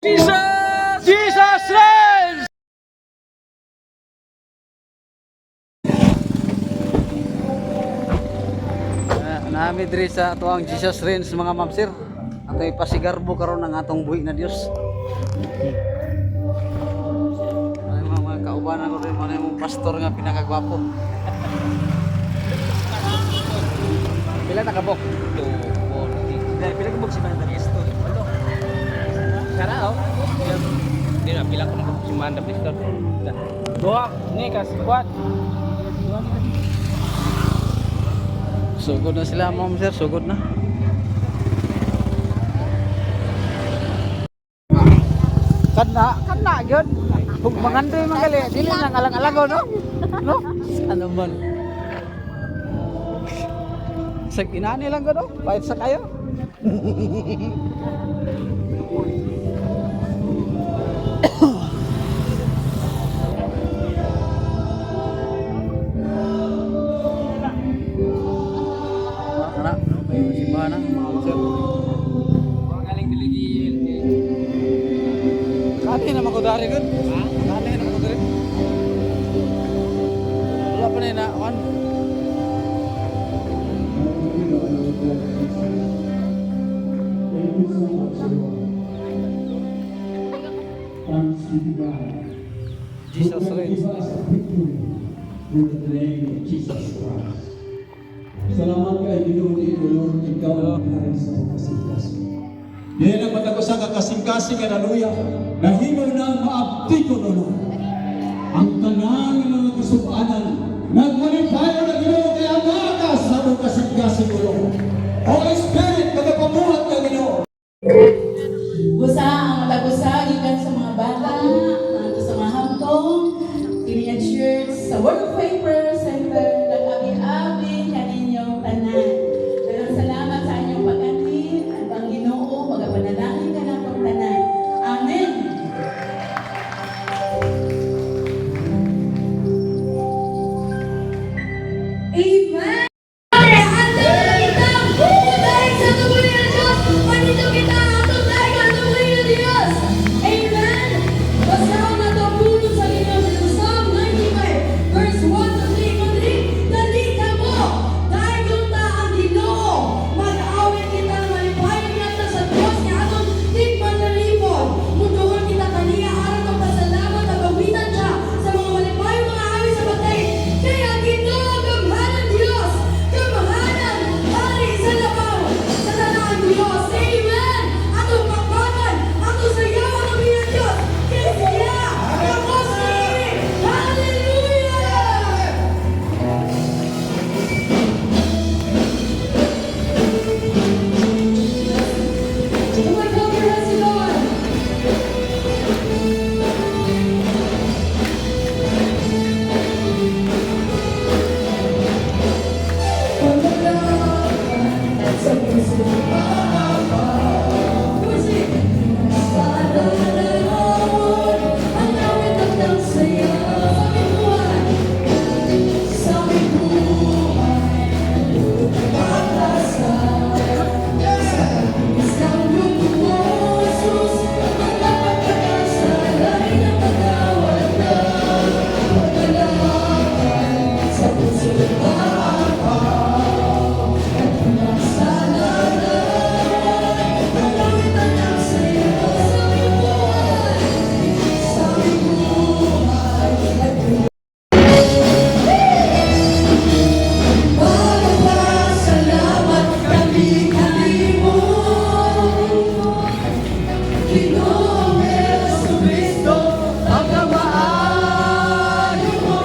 Jesus! Jesus reigns! Nami diri sa atuang Jesus Reigns, mga ma'am sir. Ato ipasigarbo karon ang atong buhi na Dios. Ay, mga kauban ako rin, mga mong pastor nga pinakagwapo. Pila nakabok? 2, 4, 6. Pila kabok si Manda Nestor? Walo. Sara oh. Hindi na, pila ko nakabok si Manda Nestor. Dua, ni kas kuat. Sugod na sila, ma'am sir, sugod na. Kana, kana gyud. Kung mangandoy man gali, dili nang alang-alango, no? No? Ano man. Sa inani lang gud, oh. Pahit sa kayo. Kana, may simbahan na, mga sir. Galing diligil. Kani naman ko dari gud. Kani naman ko dari. Wala pa na ina, Thank you so much, Lord. Thanks be to God. Jesus Who can reigns. give us victory through the name of Jesus Christ. Salamat kay Ginoo ni Lord, ikaw ang hari sa kasing-kasing. Diyan ang matag usa ka kasing-kasing nga naluya, nahimo na maabtiko no Lord. Ang tanan nga mga kasubanan, nagmalipayo na Ginoo kay ang sa among kasing-kasing o Lord. Holy Spirit, magapamuhat ka, Ginoo. Busa ang matag usa gikan sa mga bata, ngadto sa mga hamtong, kini nga church sa World of Faith Prayer Center, nag-abi-abi kaninyong tanan. Daghang salamat sa inyong pag-anhi, ang Ginoo magapanalangin kanatong tanan. Amen. Amen! Handam na kitang dahil sa tuloy ng Diyos, manito kita atong dahil ang tuloy ng Diyos. Amen! Basahon nato ang pulong sa Ginoo sa Psalm 95, verse 1 to 3, kundi, "Dali kamo, dahil ta ang Ginoo, mag-awit kita ng malipayon ngadto sa Diyos nga atong tigpanalipod. Muduol kita kaniya aron magpasalamat ug awitan siya sa mga malipayong mga awit sa patay. Kay ang Ginoo gamhanan Dios, gamhanan hari sa labaw sa tanang Dios." Amen. Atong pakpakan, atong sayawan ang bilang Dios. Kay siya gamos niini. Hallelujah! Oh my God, your hands to God. Sa puso. Music! Sa dalawon, ang awit ang saya sa aming buhay. Sa aming buhay, pag-asa. Sa isang dugo, Jesus, ang pagkakasala ay napatawad na. Pagkalaban sa puso maapaw. At sa lalawan, ang awit ang saya sa aming buhay. Sa aming buhay, at magpapasalamat kami kanimo, Ginoong Jesu Cristo, pagkamaayo mo.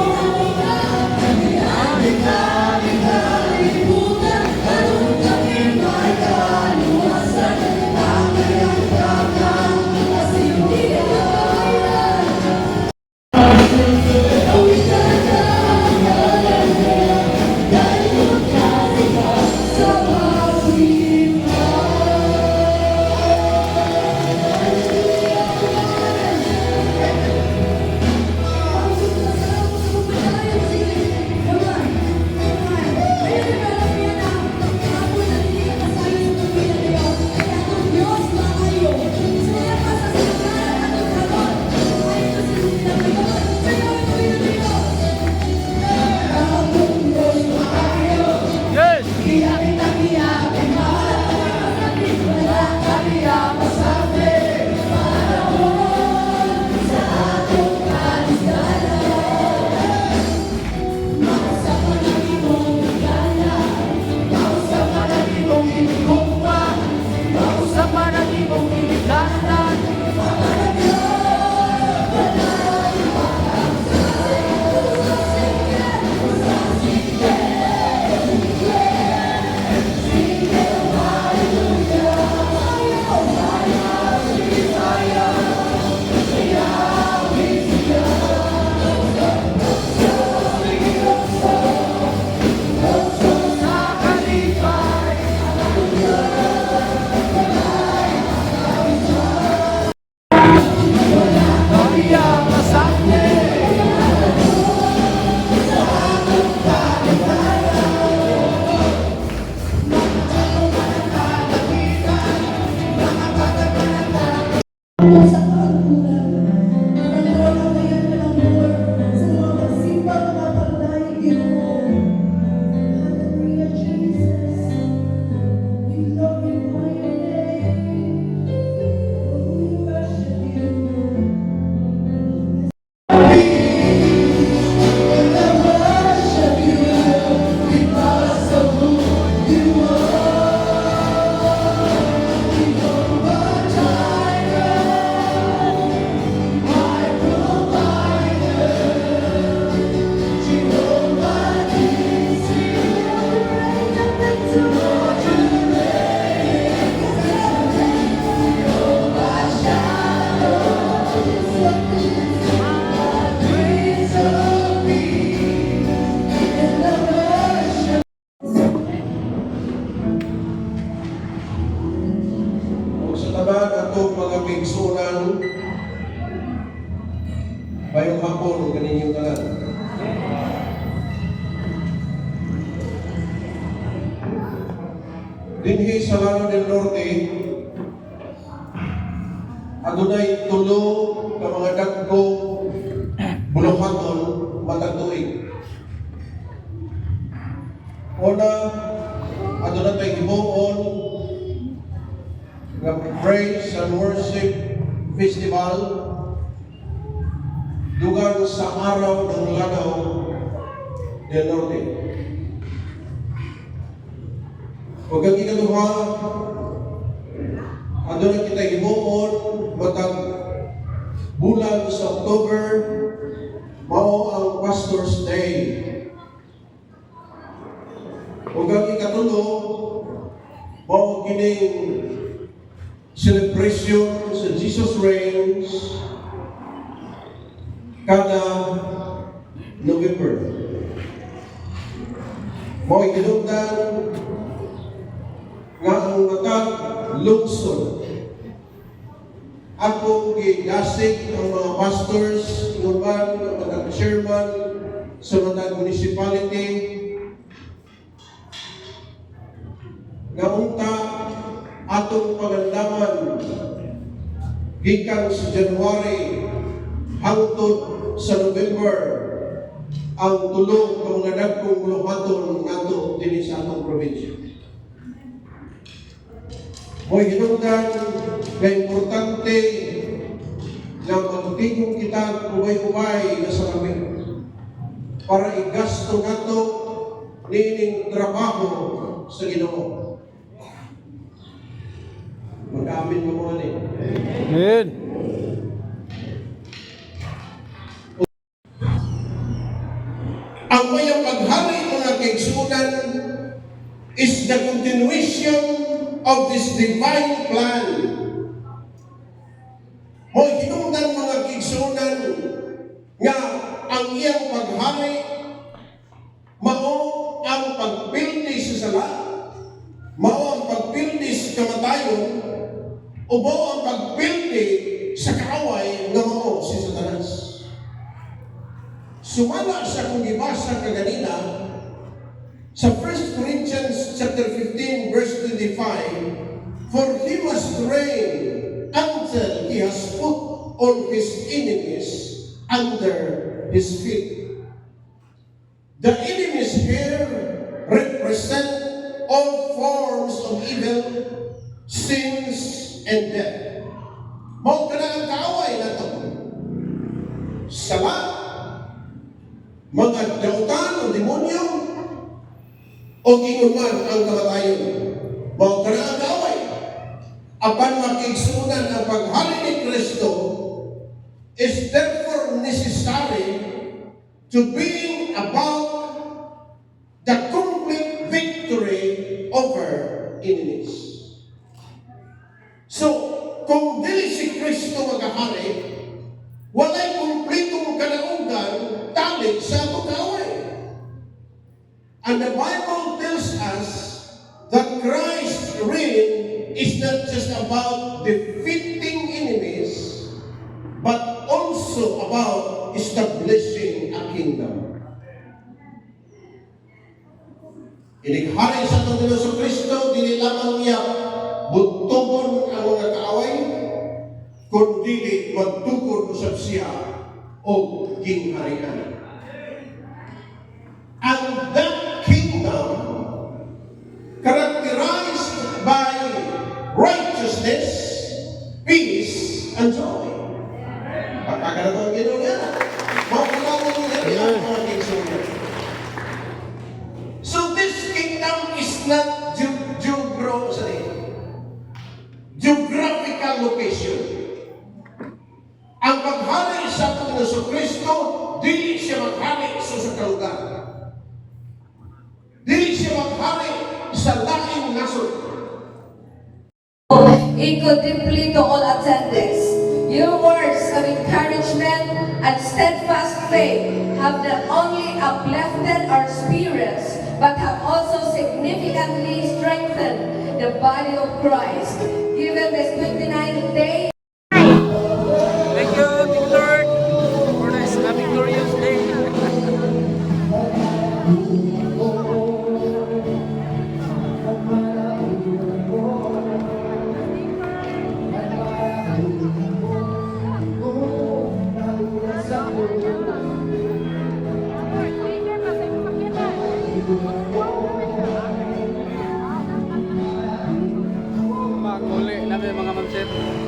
Kalibutan, aron kami may kaluwasan, ang iyong pagkakasiyahan. Awitan ang ngalan niya, dahil ka sa pagsimba. Sa kaangkuran. Panginoon, antayan ka lang, Lord, sa mga pagsimba, mga pagdayeg, Ginoo. Hallelujah, Jesus. We glorify your name. Oh, we worship you. And I worship you because of who you are. Jehovah Jireh, my provider. Jehovah Nissi, Lord, you reign. Jehovah Shalom, my Prince of Peace, and I worship. Ug sa tanan atong mga kaigsuonan, maayong hapon kaninyong tanan. Dinhi sa Lanao del Norte, adunay tulo ka mga dagkong buluhaton matag tuig. Una, aduna tay himuon nga Praise and Worship Festival dugang sa Araw ng Lanao del Norte. Ug ang ikaduha, aduna kita himuon matag bulan sa October, mao ang Pastor's Day. Ug ang ikatulo, mao kining celebration sa Jesus Reigns kada November. Mao hinungdan nga ang matag lungsod, akong gidasig ang mga pastors, ingon man ang mga chairman sa mga municipality nga unta atong pangandaman gikan sa January hangtod sa November ang tulo ka mga dagkong buluhaton nato dinhi sa atong probinsya. Mo'y hinungdan nga importante nga magtigom kita ubay-ubay nga sa kami para igasto nato niining trabaho sa Ginoo. Mag-amin mo mo ani. Amen. Ang mayang paghari, mga kaigsuonan, is the continuation of this divine plan. Mo hinungdan, mga kaigsuonan, nga ang iyang paghari mao ang pagpildi sa sala, mao ang pagpildi sa kamatayon, o mao ang pagpildi sa kaaway nga mao si Satanas. Sumala sa kung gibasa kaganina sa 1 Corinthians chapter 15 verse 25, "For he must reign until he has put all his enemies under his feet." The enemies here represent all forms of evil, sins, and death. Mao kana ang kaaway nato. Sala, mga dautan o demonyo, o ingon man ang kamatayon. Mao kana ang kaaway. Apan, mga kaigsuonan, ang paghari ni Kristo is therefore necessary to bring about the complete victory over enemies. So, kung dili si Kristo magahari, walay kumpletong kanaugan talik sa atong kaaway. And the Bible tells us that Christ's reign is not just about defeating enemies, but also about establishing a kingdom. Inighari sa atong Diyos Kristo, dili lamang niya butugon ang mga kaaway, Kung dili magtukod usab siya og gingharian. And that kingdom characterized by righteousness, peace, and joy. Pagkakala ang Ginoo niya. Mao niya ang mga kaigsuonan. So this kingdom is not sorry, geographical location. Ang paghari sa atong Hesus Kristo, dili siya maghari sa usa ka lugar. Dili siya maghari sa laing nasod. Echo deeply to all attendees. Your words of encouragement and steadfast faith have not only uplifted our spirits, but have also significantly strengthened the body of Christ. Given this 29th day Thank you, thank you, Lord, for this victorious day. Maguli namin, mga mamsir.